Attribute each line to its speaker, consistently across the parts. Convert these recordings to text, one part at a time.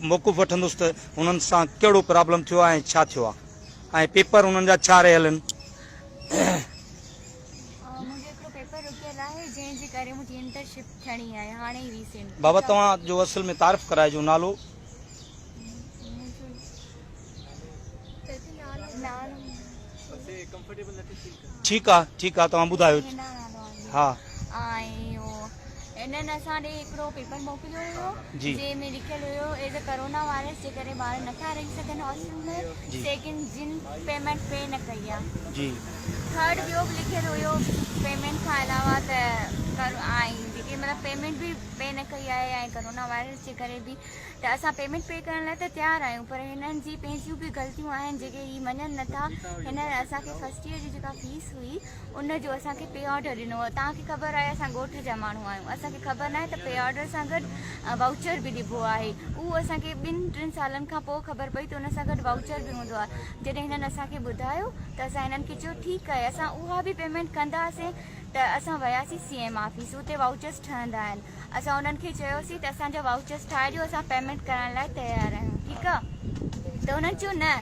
Speaker 1: موقف وٺندس ته انهن سان ڪهڙو پرابلم ٿيو آهي ۽ ڇا ٿيو آهي ۽ پيپر انهن جا ڇا رهيل آهن.
Speaker 2: منهنجو هڪڙو پيپر رڪيل آهي جنهن جي ڪري منهنجي انٽرشپ ٿيڻي آهي هاڻي ئي ريسينٽ.
Speaker 1: بابا توهان جو اصل ۾ تعارف ڪرائجو نالو. ٺيڪ آ ٺيڪ آ توهان ٻڌايو ها.
Speaker 2: انهن اسان ڏي هڪڙو پيپر موڪليو هيو جنهن ۾ لکيل هيو ايز ا ڪرونا وائرس جي ڪري ٻار نٿا رهي سگهن هاسٽل ۾ سيڪنڊ جن پيمينٽ پي نه ڪئي آ ٿرڊ ٻيو به لکيل هيو پيمينٽ کان علاوه ته ۽ جيڪي مطلب پيمينٽ به پي نه ڪئي آهي ۽ ڪرونا وائرس جي ڪري به ته اسان پيمينٽ پي ڪرڻ لاء ته تيار آهيون پر هنن جي پنهنجيون به غلطيون آهن جيڪي هي مڃن نٿا هنن اسان کي فرسٽ ايئر جي جيڪا فيس هئي ان جو اسان کي پي آرڊر ڏنو هو توهان کي خبر آهي اسان ڳوٺ جا ماڻهو آهيون اسان کي خبر ناهي ته پي آرڊر سان گڏ وائوچر به ڏبو آهي اهو اسان کي ٻن ٽن سالن کان پوء خبر پئي ته ان سان گڏ وائوچر به هوندو آهي جڏهن هنن اسان کي ٻڌايو ته اسان هنن کي چيو ٺيڪ آهي اسان اها به پيمينٽ ڪنداسين ته اسان وياسين سي ايم آفيس اتي وائوچرس ٺهندا آهن اسان انهن کي چيوسين ته اسان جا وائوچرس ٺاهي ڏيو اسان پيمينٽ ڪرڻ لاء تيار آهيون ٺيڪ آ ته انهن چيو نه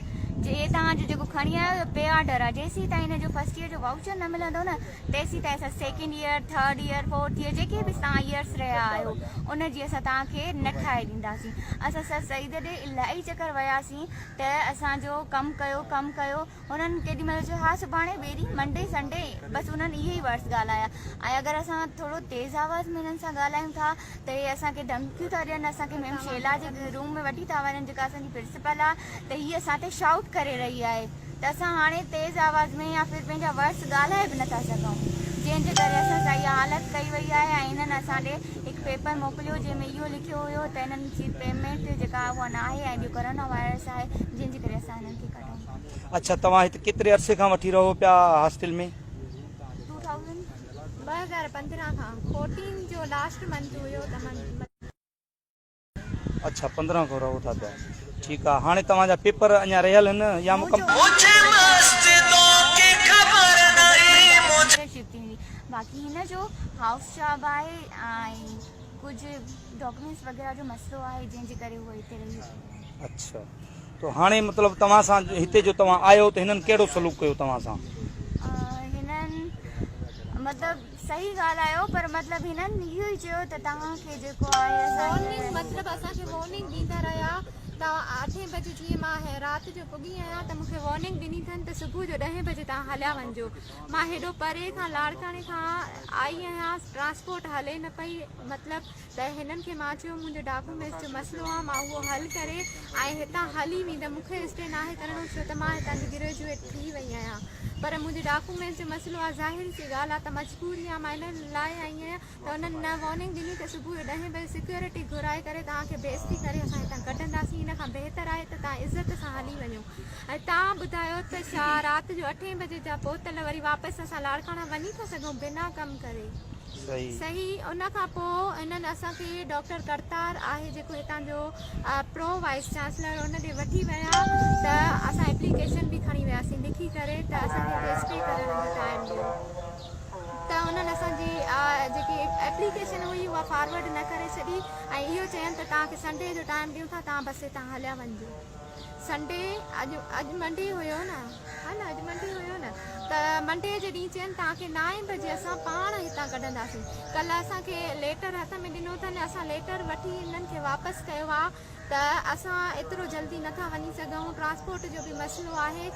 Speaker 2: جي هي توهان جو جيڪو کڻي آيا آهيو پي آرڊر آ جيسين تائين هن جو فرسٽ ايئر جو وائوچر نه ملندو نه تيسين تائين اسان second year third year fourth year جيڪي به توهان ايئرس رهيا آهيو ان جي اسان توهان کي نه ٺاهي ڏينداسين اسان سر سعيد ڏي الاهي چڪر وياسين ته اسان جو ڪم ڪيو ڪم ڪيو انهن ڪيڏي مهل چيو ها سڀاڻي ٻئي ڏينهن منڊي سنڊي بس انهن اهي ئي ورڊس ڳالهايا ۽ اگر اسان ٿورو تيز آواز ۾ انهن سان ڳالهايون ٿا ته اهي اسان کي ڌمڪيون ٿا ڏين اسان کي ميم شيلا جي روم ۾ وٺي ٿا وڃن جيڪا اسان جي پرنسپل آهي ته هي اسان تي شائوٽ ڪري رهي آهي ته اسان هاڻي تيز آواز ۾ يا ڦر پنهنجا ورڊس ڳالهائي به نٿا سگهون جنهن جي ڪري اسان سان اها حالت ڪئي وئي آهي ۽ انهن اسان ڏي هڪ پيپر موڪليو جنهن ۾ اهو لکيو هيو ته انهن جي پيمينٽ جيڪا اها ناهي ۽ ٻيو ڪرونا وائرس آهي جنهن جي ڪري اسان انهن کي ڪڍون
Speaker 1: اڇا توهان هت ڪيتري عرصي کان وٺي رهو پيا هاسٽل ۾؟
Speaker 3: 2015 کان فورٽين جو لاسٽ منٿ هيو ته مان.
Speaker 1: اڇا 15 کان رهو ٿا پيا ٺيڪ آ هاڻي توهان جا پيپر اڃا رهيل هن يا مڪمل.
Speaker 2: شفٽ ٿيندي باقي هن جو هائوس جاب آهي ۽ ڪجهه ڊاڪيومينٽس وغيره جو مسئلو آهي جنهن جي ڪري هو هتي رهي پيو.
Speaker 1: اڇا تو هاڻي مطلب توهان سان هتي جو توهان آيو ته هنن ڪهڙو سلوڪ ڪيو توهان سان؟
Speaker 2: هنن مطلب صحيح ڳالهايو پر مطلب هنن اهو ئي چيو ته توهان کي جيڪو آهي اسان
Speaker 3: وارننگ مطلب اسان کي وارننگ ڏيندا رهيا توهان اٺين بجي جيئن مان رات جو پڳي آهيان ته مون کي وارننگ ڏني اٿن ته صبح جو ڏهين بجي توهان هليا وڃجو مان هيڏو پري کان لاڙڪاڻي کان آئي آهيان ٽرانسپورٽ هلي نه پئي مطلب ته هنن کي مان چيو منهنجو ڊاڪومينٽس جو مسئلو آ مان اهو حل ڪري ۽ هتان هلي ويندم مون کي اسٽي ناهي ڪرڻو ڇو ته مان هتان جي گريجوئيٽ ٿي وئي آهيان پر منهنجي ڊاڪومينٽس جو مسئلو آ ظاهر سي ڳالهه آ ته مجبوري آ مان ان لاء آئي آهيان ته انهن نه وارننگ ڏني ته صبح جو ڏهين بجي سيڪيورٽي گهرائي ڪري توهان کي بيعزتي ڪري اسان هتان ڪڍنداسين ان کان بهتر آهي ته توهان عزت سان هلي وڃو ۽ توهان ٻڌايو ته ڇا رات جو اٺين بجي جا پهتل وري واپس اسان لاڙڪاڻا وڃي ٿا سگهون بنا ڪم ڪري. صحيح ان کان پوء انهن اسان کي ڊاڪٽر ڪرتار آهي جيڪو هتان جو پرو وائيس چانسلر ان ڏي وٺي ويا ته اسان ايپليڪيشن به کڻي وياسين لکي ڪري ته اسان کي هتي اسٽي ڪرڻ جو ٽائيم ڏيو ته انهن اسان جي جيڪي ايپليڪيشن هئي اها فارورڊ نه ڪري ڇڏي ۽ اهو چين ته توهان کي سنڊي جو ٽائيم ڏيون ٿا توهان بس هتان هليا وڃجو. سنڊي اڄ اڄ منڊي هيو نه ها نه اڄ منڊي هيو نه ته منڊي جي ڏينهن چين توهان کي نائين بجي اسان پاڻ هتان ڪڍنداسين ڪلهه اسان کي ليٽر هٿ ۾ ڏنو اٿن اسان ليٽر وٺي هنن کي واپس ڪيو آ ته اسان ايترو جلدي نٿا وڃي سگهون ٽرانسپورٽ جو به مسئلو آهي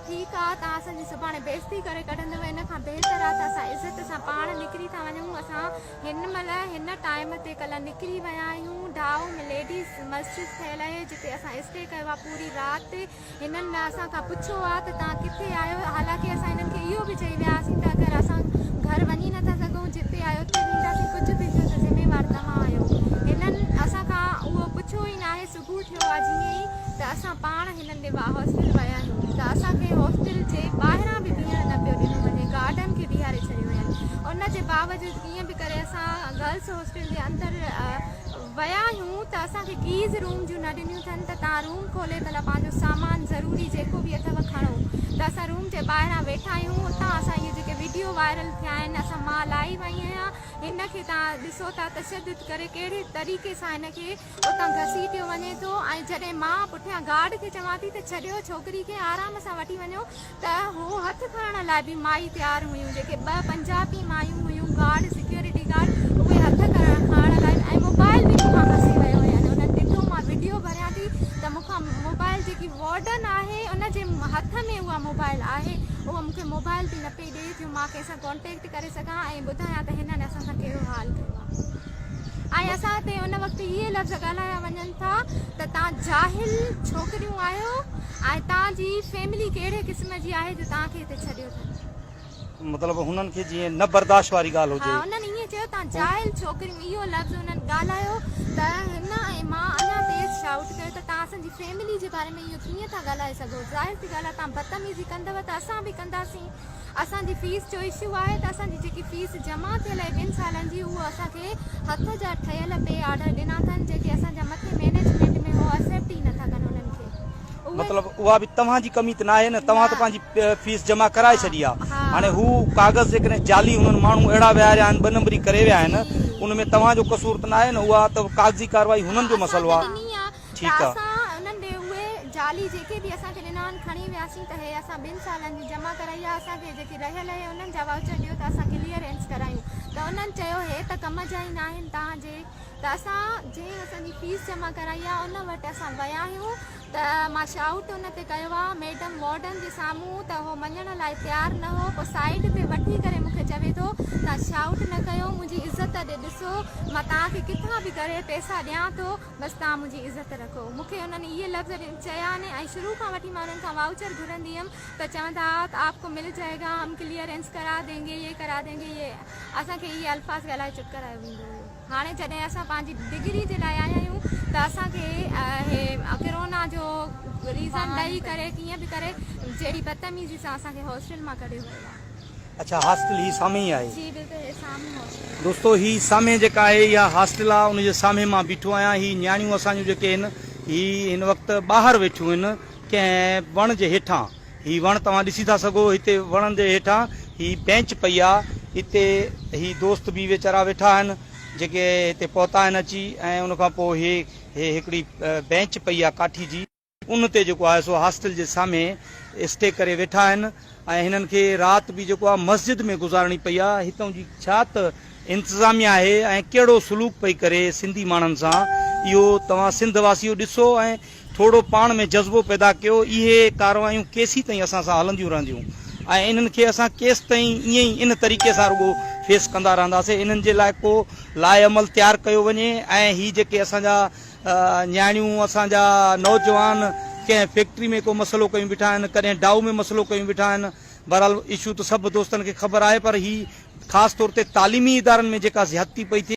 Speaker 3: ٺيڪ آ توهان اسان جي سڀاڻي بيعزتي ڪري ڪڍندؤ ان کان بهتر آ ته اسان عزت سان پاڻ نڪري ٿا وڃون اسان هن مهل هن ٽائيم تي ڪلهه نڪري ويا آهيون ڍائو ۾ ليڊيز مسجد ٺهيل آهي جتي اسان اسٽي ڪيو آهي پوري رات هنن نه اسان کان پڇيو آهي ته توهان ڪٿي آهيو حالانڪه اسان هنن کي اهو به چئي ويا هئاسين ته اگر اسان گهر وڃي نٿا سگهون جتي آهيو اتي وينداسين ڪجهه به ٿيو ته ذميوار توهان آهيو هنن اسان کان اهو پڇيو ئي ناهي صبح ٿيو آهي جيئن ئي ته اسان پاڻ هنن ڏي هاسٽل ويا آهيون ته اسان کي هاسٽل جي ٻاهران به بيهڻ نه پيو ڏنو وڃي گارڊن کي بيهاري ڇڏيو وين ان جي باوجود ڪيئن به ڪري اسان گرلس هاسٽل جي اندر ويا آهيون ته اسان کي ڪيز روم جون نه ڏنيون اٿن ته توهان روم کولي ڀلا پنهنجو سامان ضروري جيڪو به اٿو کڻو ته اسان روم جي ٻاهران ويٺا آهيون اتان اسان اهي جيڪي وڊيو وائرل ٿيا آهن اسان مان لائيو آئي آهيان هن کي توهان ڏسو ٿا تشدد ڪري ڪهڙي طريقي سان هن کي اتان گهسيٽيو وڃي ٿو ۽ جڏهن مان پٺيان گارڊ کي چوان ٿي ته ڇڏيو ڇوڪري کي آرام سان وٺي وڃو ته هو هٿ کڻڻ لاء به مائي تيار هيون جيڪي ٻه پنجابي مايون هيون گارڊ سيڪيورٽي گارڊ اهي هٿ کڻڻ لاء ۽ موبائل به مون کان کسي ويو هين انهن ڏٺو مان وڊيو ڀريان ٿي ته مون کان موبائل جيڪي وارڊن آهي ان جي هٿ ۾ اها موبائل آهي اها مون کي موبائل به نه پئي ڏئي جو مان ڪنهن سان ڪانٽيڪٽ ڪري سگهان ۽ ٻڌايان ته هنن اسان سان ڪهڙو حال ڪيو آهي ۽ اسان تي ان وقت اهي لفظ ڳالهايا وڃن ٿا ته توهان جاهل ڇوڪريون آهيو ۽ توهان جي فيملي ڪهڙي قسم جي آهي جو توهان کي هتي ڇڏيو اٿن.
Speaker 1: مطلب هنن کي جيئن نه برداشت واري ڳالهه هجي.
Speaker 3: ها انهن ائين چيو توهان جاهل ڇوڪريون اهو لفظ انهن ڳالهايو ته هن ۽ مان اڃا تيز شائوٽ ڪيو ته توهان اسان جي فيملي جي باري ۾ اهو ڪيئن ٿا ڳالهائي سگهو ظاهر ٿي ڳالهه آهي توهان بدتميزي ڪندؤ ته اسان به ڪنداسين. اسان جي فيس جو اشو آهي ته اسان جي جيڪي فيس جمع ٿيل آهي ٻن سالن جي اهو اسان کي هٿ جا ٺهيل پي آرڊر ڏنا اٿن جيڪي اسان جا مٿي مينيجمينٽ ۾ هو ايڪسيپٽ ئي نٿا ڪن انهن کي اهي
Speaker 1: مطلب اها به توهان جي ڪمي ته ناهي نه توهان ته پنهنجي فيس جمع ڪرائي ڇڏي آهي هاڻي هو ڪاغذ جيڪڏهن جعلي انهن ماڻهو اهڙا ويهاريا آهن ٻه نمبري ڪري ويا آهن ان ۾ توهان جو قصور ته ناهي نه اها ته ڪاغذي ڪارروائي هنن جو مسئلو آهي
Speaker 3: ٺيڪ آ. ته اسان انهن ڏي اهي جعلي جيڪي به اسان کي ڏنا آهن کڻي وياسين ته هي اسان ٻن سالن جي جمع ڪرائي آ اسان کي جيڪي رهيل اهي انهن جا وائوچر ڏيو ته اسان ڪليئرنس ڪرايون ته انهن چيو هي ته ڪم جا ئي ناهن توهان جي ته اسان جنهن اسان جي فيس جمع ڪرائي آ ان وٽ اسان ويا آهيون ته مان شائوٽ ان تي ڪيو آ ميڊم وارڊن جي سامهون ته هو مڃڻ لاء تيار نه هو پوء سائيڊ تي وٺي ڪري مون کي چوي ٿو توهان شائوٽ نه ڪيو منهنجي عزت ڏي ڏسو مان توهان کي ڪٿان به ڪري پئسا ڏيان ٿو بس توهان منهنجي عزت رکو. مون کي انهن اهي لفظ چيا آهن ۽ شروع کان وٺي مان انهن کان وائوچر گهرندي هيم ته چوندا ها ته آپ ڪو مل جائي گا، هم ڪليئرنس ڪرا دينگي، يي ڪرا دينگي، يي اسان کي اهي الفاظ ڳالهائي چپ ڪرايو ويندو هيو. هاڻي جڏهن اسان پنهنجي ڊگري جي لاء آيا آهيون ته اسان کي هي ڪرونا جو ريزن ڏئي ڪري ڪيئن به ڪري جهڙي بدتميزي سان اسان کي هاسٽل مان ڪڍيو ويو آهي.
Speaker 1: اڇا هاسٽل هي سامهين ئي آهي.
Speaker 3: جي بلڪل هي سامهون هاسٽل آهي.
Speaker 1: دوستو هي سامهين جيڪا آهي اها هاسٽل آهي ان جي سامهين مان بيٺو آهيان هي نياڻيون اسان جون جيڪي آهن هي هن وقت ٻاهر ويٺيون آهن ڪنهن وڻ جي هيٺان هي وڻ توهان ڏسي ٿا سگهو هتي وڻن جي هيٺان هي بينچ پئي آهي هتي هي دوست به ويچارا ويٺا آهن جيڪي هتي پهتا آهن اچي ۽ ان کان پوء هي هي هڪڙي بينچ پئي آهي ڪاٺي جي. ان تي جيڪو آهي سو هاسٽل جي سامهين اسٽي ڪري ويٺا آهن ۽ هنن کي رات به جيڪو آهي مسجد ۾ گذارڻي پئي آهي هتان جي ڇا ته انتظاميا آهي ۽ ڪهڙو سلوڪ پئي ڪري سنڌي ماڻهن سان اهو توهان سنڌ واسيو ڏسو ۽ ٿورو پاڻ ۾ جذبو پيدا ڪيو اهي ڪارروايون ڪيسين تائين اسان سان هلنديون رهنديون ۽ انهن کي اسان ڪيستائين ائين ئي ان طريقي سان رڳو فيس ڪندا رهنداسين انهن جي لاء ڪو لاء عمل تيار ڪيو وڃي ۽ هي جيڪي اسان جا نياڻيون اسان جا نوجوان ڪنهن فيڪٽري ۾ ڪو مسئلو ڪيون بيٺا آهن ڪڏهن ڊائو ۾ مسئلو ڪيون بيٺا آهن بهرحال اشو ته سڀ دوستن کي خبر آهي پر هي خاص طور تي تعليمي ادارن ۾ جيڪا زيادتي پئي ٿئي.